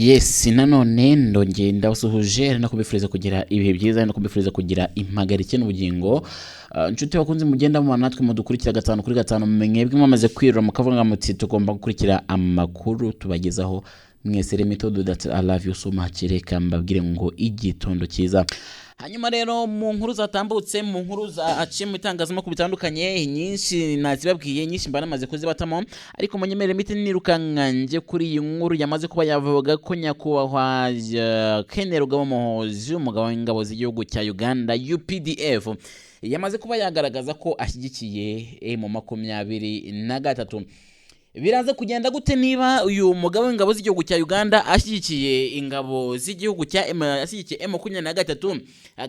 Yes, nanone ndongeye ndabasuhuje, ari no kubifuriza kugira ibihe byiza, no kubifuriza kugira impagarike n'ubugingo. Inshuti bakunze mugenda mubana natwe, mudukurikira gatanu kuri gatanu, mwebwe mwamaze kwirura mukavuga muti tugomba gukurikira amakuru tubagezaho mwese. Remito that I love you so much. Reka mbabwire ngo igitondo cyiza. Hanyuma rero, mu nkuru zatambutse, mu nkuru zaciye mu itangazamakuru bitandukanye, nyinshi nazibabwiye, nyinshi mba namaze kuzibatamo, ariko munyemerere mite nirukanka nje kuri iyi nkuru yamaze kuba yavuga ko nyakubahwa Kainerugaba Muhoozi, umugabo w'ingabo z'igihugu cya Uganda UPDF, yamaze kuba yagaragaza ko ashyigikiye M23. Biraza kugenda gute niba uyu mugabo w'ingabo z'igihugu cya Uganda ashyigikiye ingabo z'igihugu cya M, ashyigikiye M23,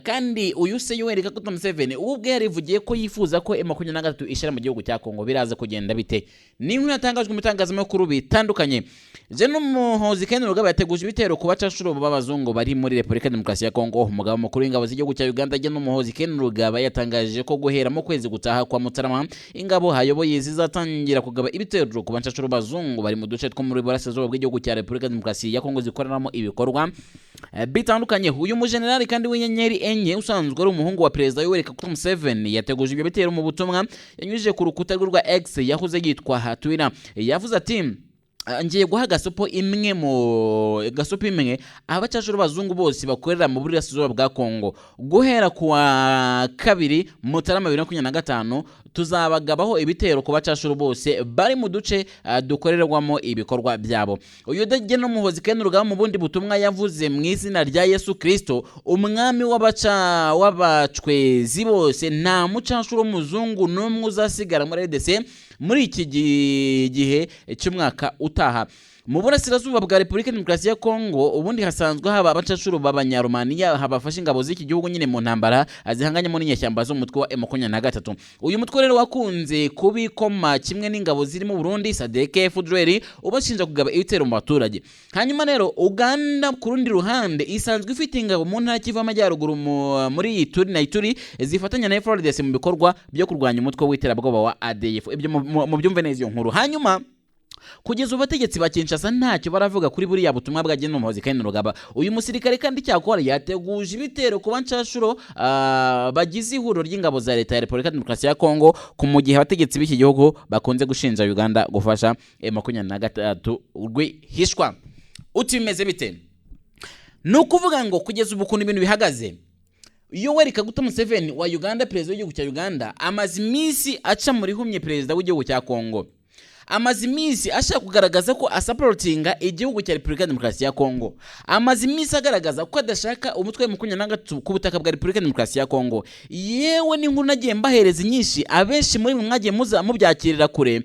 kandi uyu se Yoweri Kaguta Museveni ubu ubwe yarivugiye ko yifuza ko M23 ishira mu gihugu cya Kongo? Biraza kugenda bite? Ni inkuru yatangajwe mu itangazamakuru bitandukanye. Gen Muhoozi Kainerugaba yateguje ibitero ku bacashuro b'abazungu bari muri Repubulika Demokarasi ya Kongo. Umugaba mukuru w'ingabo z'igihugu cya Uganda, Gen Muhoozi Kainerugaba, yatangaje ko guhera mu kwezi gutaha kwa Mutarama ingabo hayoboye zizatangira kugaba ibitero ku bacashuro b'abazungu bari mu duce two muri burasirazuba bw'igihugu cya Repubulika Demokarasi ya Kongo zikoreramo ibikorwa bitandukanye. Uyu mujenerali kandi w'inyenyeri enye, usanzwe ari umuhungu wa Perezida Yoweri Kaguta Museveni, yateguje ibyo bitero mu butumwa yanyujije ku rukuta rwe rwa X, yahoze yitwa Twitter. Yavuze ati: "Ngiye guha gasopo imwe mu gasopo imwe abacashuro b'abazungu bose bakorera mu burasirazuba bwa Kongo. Guhera ku wa kabiri Mutarama 2025, tuzabagabaho ibitero ku bacashuro bose bari mu duce dukorerwamo ibikorwa byabo." Uyu Gen Muhoozi Kainerugaba mu bundi butumwa yavuze: "Mu izina rya Yesu Kristo, umwami w'abaca w'abacwezi bose, nta mucashuro w'umuzungu n'umwe uzasigara muri RDC muri iki gihe cy'umwaka utaha." Mu burasirazuba bwa Repubulika Demokarasi ya Kongo ubundi hasanzwe haba abacacuro b'Abanyarumaniya habafasha ingabo z'iki gihugu nyine mu ntambara zihanganyemo n'inyeshyamba z'umutwe wa M23. Uyu mutwe rero wakunze kubikoma kimwe n'ingabo ziri mu Burundi, SADC, FDLR, ubashinja kugaba ibitero mu baturage. Hanyuma rero Uganda ku rundi ruhande isanzwe ifite ingabo mu ntara Kivu y'Amajyaruguru, muri Ituri na Ituri, zifatanya na FARDC mu bikorwa byo kurwanya umutwe w'iterabwoba wa ADF. Ibyo mubyumve neza iyo nkuru. Hanyuma kugeza ubu abategetsi ba Kinshasa ntacyo baravuga kuri buriya butumwa bwa Gen Muhoozi Kainerugaba. Uyu musirikare kandi cyakora yateguje ibitero ku bancashuro bagize ihuriro ry'ingabo za leta ya Repubulika Demokarasi ya Kongo, ku mu gihe abategetsi b'iki gihugu bakunze gushinja Uganda gufasha M23 rwihishwa. Uti bimeze bite? Ni ukuvuga ngo kugeza ubu ukuntu ibintu bihagaze, Yoweri Kaguta Museveni wa Uganda, perezida w'igihugu cya Uganda, amaze iminsi aca muri humye perezida w'igihugu cya Kongo. Amaze iminsi ashaka kugaragaza ko asupportinga igihugu cya Repubulika Demokarasi ya Kongo. Amaze iminsi agaragaza ko adashaka umutwe wa 23 ku butaka bwa Repubulika Demokarasi ya Kongo. Yewe n'inkuru nagiye mbahereza nyinshi, abenshi muri mwe mwagiye muza mubyakirira kure,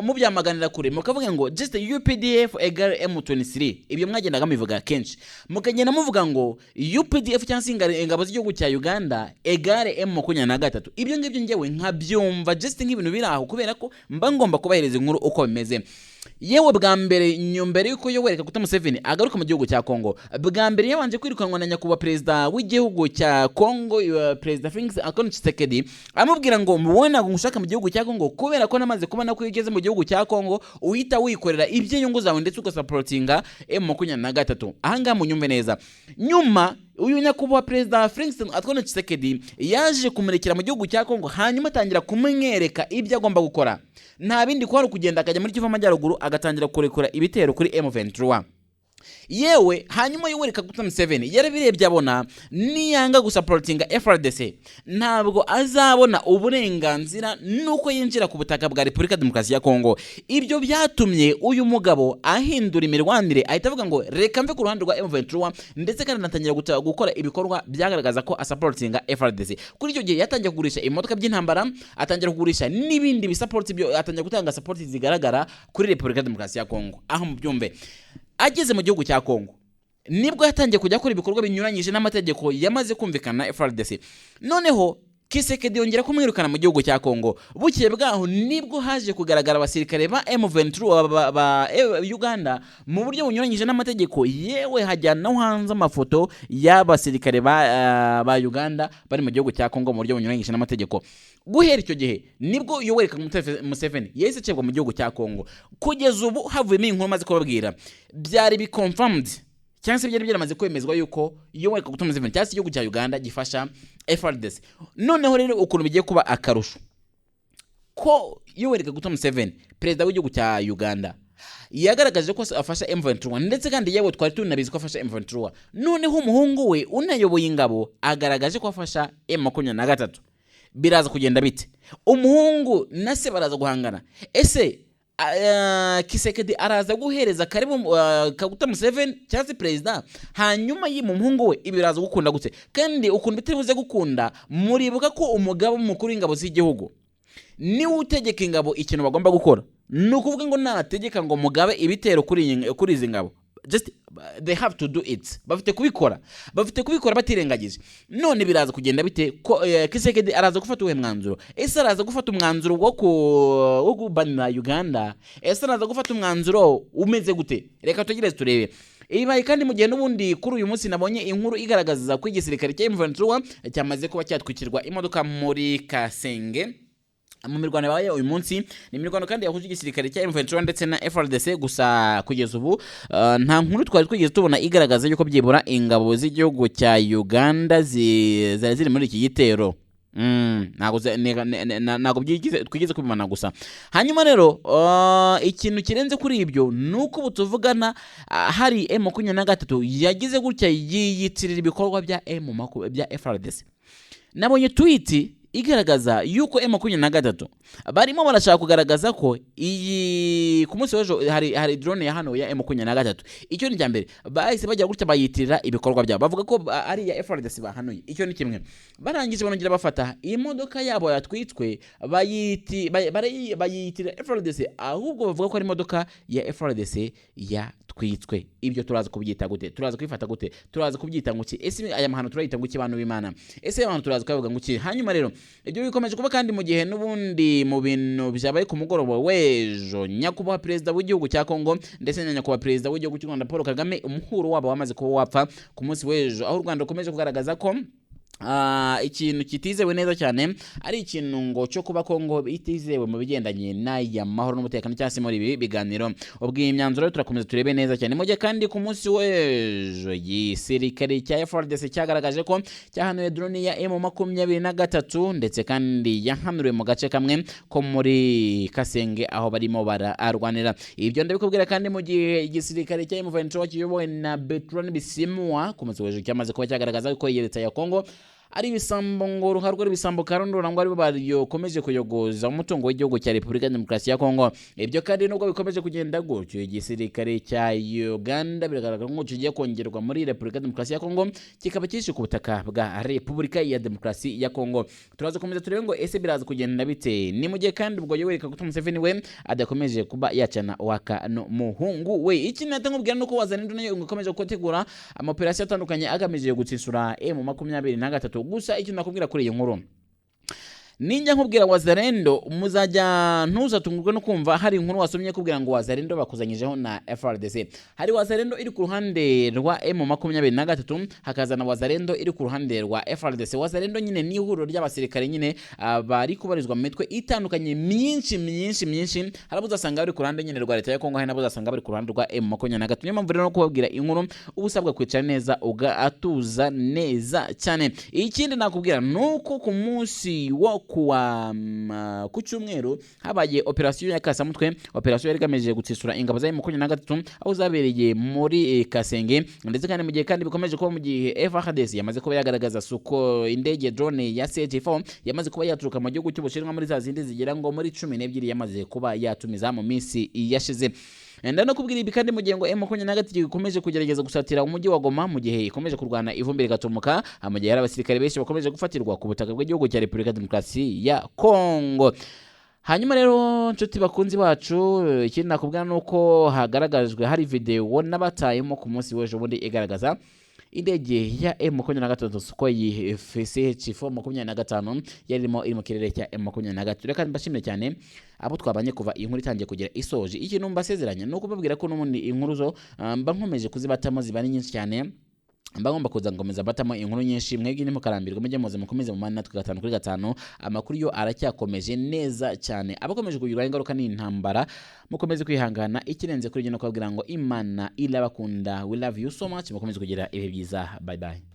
mubyamaganira kure, mukavuga ngo just UPDF égale M23. Ibyo mwagendaga mubivuga kenshi, mukagenda muvuga ngo UPDF cyangwa se ingabo z'igihugu cya Uganda égale M23. Ibyo ngibyo ngewe nkabyumva just nk'ibintu biri aho, kubera ko mba ngomba kubahereza inkuru uko bimeze. Yewe bwa mbere mbere yuko Yoweri Kaguta Museveni agaruka mu gihugu cya Kongo, bwa mbere yabanje kwirukanwa na nyakubahwa perezida w'igihugu cya Kongo, Perezida Felix Antoine Tshisekedi, amubwira ngo wowe ntabwo ngushaka mu gihugu cya Kongo, kubera ko namaze kubona ko iyo ugeze mu gihugu cya Kongo uhita wikorera iby'inyungu zawe ndetse ugasupportinga M23. Ahangaha munyumve neza. Nyuma uyu nyakubahwa Perezida Felix Antoine Tshisekedi yaje kumurekera mu gihugu cya Kongo, hanyuma atangira kumwereka ibyo agomba gukora. Nta bindi, ko hari ukugenda akajya muri Kivu Amajyaruguru, agatangira kurekura ibitero kuri M23. Yewe hanyuma Yoweri Kaguta Museveni yarabirebye, abona niyanga gusupportinga FARDC ntabwo azabona uburenganzira nuko yinjira ku butaka bwa Repubulika Demokarasi ya Kongo. Ibyo byatumye uyu mugabo ahindura imirwanire, ahita avuga ngo reka mve ku ruhande rwa M23, ndetse kandi anatangira gukora ibikorwa byagaragaza ko asupportinga FARDC. Kuri icyo gihe yatangiye kugurisha imodoka by'intambara, atangira kugurisha n'ibindi bisupport byo, atangira gutanga support zigaragara kuri Repubulika Demokarasi ya Kongo. Aho mubyumve. Ageze mu gihugu cya Kongo nibwo yatangiye kujya akora ibikorwa binyuranyije n'amategeko yamaze kumvikana na FARDC. Noneho Tshisekedi yongera kumwirukana mu gihugu cya Kongo. Bukeye bwaho nibwo haje kugaragara abasirikare ba M23 ba Uganda mu buryo bunyuranyije n'amategeko, yewe hajya no hanze amafoto y'abasirikare ba Uganda bari mu gihugu cya Kongo mu buryo bunyuranyije n'amategeko. Guhera icyo gihe nibwo Yoweri Kaguta Museveni yahise acibwa mu gihugu cya Kongo. Kugeza ubu havuyemo inkuru maze kubabwira, byari bi confirmed cyangwa se byari byaramaze kwemezwa yuko Yoweri Kaguta Museveni cyangwa se igihugu cya Uganda gifasha FARDC. Noneho rero ukuntu bigiye kuba akarusho, ko Yoweri Kaguta Museveni, perezida w'igihugu cya Uganda, yagaragaje ko afasha M23, ndetse kandi yewe twari tunabizi ko afasha M23, noneho umuhungu we unayoboye ingabo agaragaje ko afasha M23, biraza kugenda bite? Umuhungu na se baraza guhangana? Ese Tshisekedi araza guhereza karibu Kaguta Museveni cyangwa se perezida, hanyuma yima umuhungu we? Ibi biraza gukunda gute? Kandi ukuntu bitari buze gukunda, muribuka ko umugaba mukuru w'ingabo z'igihugu niwe utegeka ingabo ikintu bagomba gukora. Ni ukuvuga ngo nategeka ngo mugabe ibitero kuri izi ngabo, just they have to do it, bafite kubikora batirengagije. None biraza kugenda bite ko Tshisekedi araza gufata uwuhe mwanzuro? Ese araza gufata umwanzuro wo kubanira Uganda? Ese araza gufata umwanzuro umeze gute? Reka tugereze turebe. Ibaye kandi mu gihe n'ubundi kuri uyu munsi nabonye inkuru igaragaza ko igisirikare cya M23 cyamaze kuba cyatwikirwa imodoka muri Kasenge mu mirwano yabaye uyu munsi. Ni imirwano kandi yahuje igisirikare cya M23 ndetse na FARDC. Gusa kugeza ubu nta nkuru twari twigeze tubona igaragaza yuko byibura ingabo z'igihugu cya Uganda zari ziri muri iki gitero. Ntabwo twigeze kubibona gusa. Hanyuma rero ikintu kirenze kuri ibyo ni uko ubu tuvugana hari M23 yagize gutya yiyitirira ibikorwa bya FARDC. Nabonye tweet igaragaza yuko M23 barimo barashaka kugaragaza ko iyi ku munsi w'ejo hari drone ya hano ya M23. Icyo ni mbere bahise bajya gutya bayitirira ibikorwa byabo, bavuga ko ari iya FARDC bahanuye. Icyo ni kimwe. Barangije barongera bafata imodoka yabo yatwitswe, bayitirira FARDC, ahubwo bavuga ko ari imodoka ya FARDC yatwitswe. Ibyo turaza kubyita gute? Turaza kubifata gute? Turaza kubyita ngo iki? Ese aya mahano turayita ngo iki, bantu b'Imana? Ese aya mahano turaza kuyavuga ngo iki? Hanyuma rero ibyo bikomeje kuba kandi mu gihe n'ubundi mu bintu byabaye ku mugoroba w'ejo, nyakubahwa perezida w'igihugu cya Kongo ndetse na nyakubahwa perezida w'igihugu cy'u Rwanda Paul Kagame, umuhuro wabo wamaze kuba wapfa ku munsi w'ejo, aho u Rwanda rukomeje kugaragaza ko ikintu kitizewe neza cyane ari ikintu ngo cyo kuba Kongo itizewe mu bigendanye n'aya mahoro n'umutekano cyangwa se muri ibi biganiro. Ubwo iyi myanzuro rero turakomeza turebe neza cyane. Mu gihe kandi ku munsi w'ejo igisirikare cya FARDC cyagaragaje ko cyahanuye drone ya M23, ndetse kandi yahanuriwe mu gace kamwe ko muri Kasenge aho barimo bararwanira. Ibyo ndabikubwira kandi mu gihe igisirikare cya M23 kiyobowe na Bertrand Bisimwa ku munsi w'ejo cyamaze kuba cyagaragaza ko iyi leta ya Kongo ari ibisambo, ngo ruharwa ari ibisambo karundura, ngo aribo bakomeje kuyogoza umutungo w'igihugu cya Repubulika ya Demokarasi ya Kongo. Ibyo kandi nubwo bikomeje kugenda gutyo, igisirikare cya Uganda biragaragara ko kigiye kongerwa muri Repubulika ya Demokarasi ya Kongo, kikaba cyishe ku butaka bwa Repubulika ya Demokarasi ya Kongo. Turaza gukomeza turebe ngo ese biraza kugenda bite. Ni mu gihe kandi ubwo Yoweri Kaguta Museveni we adakomeje kuba yacana waka no muhungu we. Iki nata nkubwira nuko Wazalendo nayo ikomeje gutegura amaoperasiyo atandukanye agamije gutsisura M23. Gusa icyo nakubwira kuri iyi nkuru, ninjya nkubwira Wazalendo, muzajya ntuzatungurwe no kumva hari inkuru wasomye kubwira ngo Wazalendo bakuzanyijeho na FARDC. Hari Wazalendo iri ku ruhande rwa M23, hakaza na Wazalendo iri ku ruhande rwa FARDC. Wazalendo nyine ni ihuriro ry'abasirikare nyine bari kubarizwa mu mitwe itandukanye myinshi myinshi myinshi. Hari abo uzasanga bari ku ruhande nyine rwa leta ya Kongo, hari n'abo uzasanga bari ku ruhande rwa M23. Niyo mpamvu rero no kubabwira inkuru uba usabwa kwicara neza, ugatuza neza cyane. Ikindi nakubwira ni uko ku munsi wo kuwa ku cyumweru habaye operasiyo ya Kasamutwe, operasiyo yari igamije gutsisura ingabo za M23 aho zabereye muri Kasenge. Ndetse kandi mu gihe kandi bikomeje kuba mu gihe FARDC yamaze kuba yagaragaza suko indege drone ya CH4 yamaze kuba yaturuka mu gihugu cy'Ubushinwa, muri za zindi zigera ngo muri 12 yamaze kuba yatumiza mu minsi yashize. Ndanakubwira ibi kandi mu gihe ngo M23 ikomeje kugerageza gusatira umujyi wa Goma, mu gihe ikomeje kurwana ivumbi rigatumuka, mu gihe hari abasirikare benshi bakomeje gufatirwa ku butaka bw'igihugu cya Repubulika ya Demokarasi ya Kongo. Hanyuma rero nshuti bakunzi bacu, ikindi nakubwira ni uko hagaragajwe hari video n'abatayemo ku munsi w'ejo bundi igaragaza Indege ya M23 Sukhoi CH4 25 yarimo iri mu kirere cya M23. Reka mbashimire cyane abo twabanye kuva iyi nkuru itangiye kugera isoje. Ikintu mbasezeranya ni ukubabwira ko n'ubundi inkuru zo mba nkomeje kuzibatamo, ziba ari nyinshi cyane. Mba ngomba kuza ngomeza batamo inkuru nyinshi. Mwebwe ntimukarambirwe, mujye muze mukomeze mumane natwe gatanu kuri gatanu. Amakuru yo aracyakomeje neza cyane. Abakomeje kugirwaho ingaruka n'intambara, mukomeze kwihangana. Ikirenze kuri ibyo no kubabwira ngo Imana irabakunda. We love you so much. Mukomeze kugira ibihe byiza. Bye bye.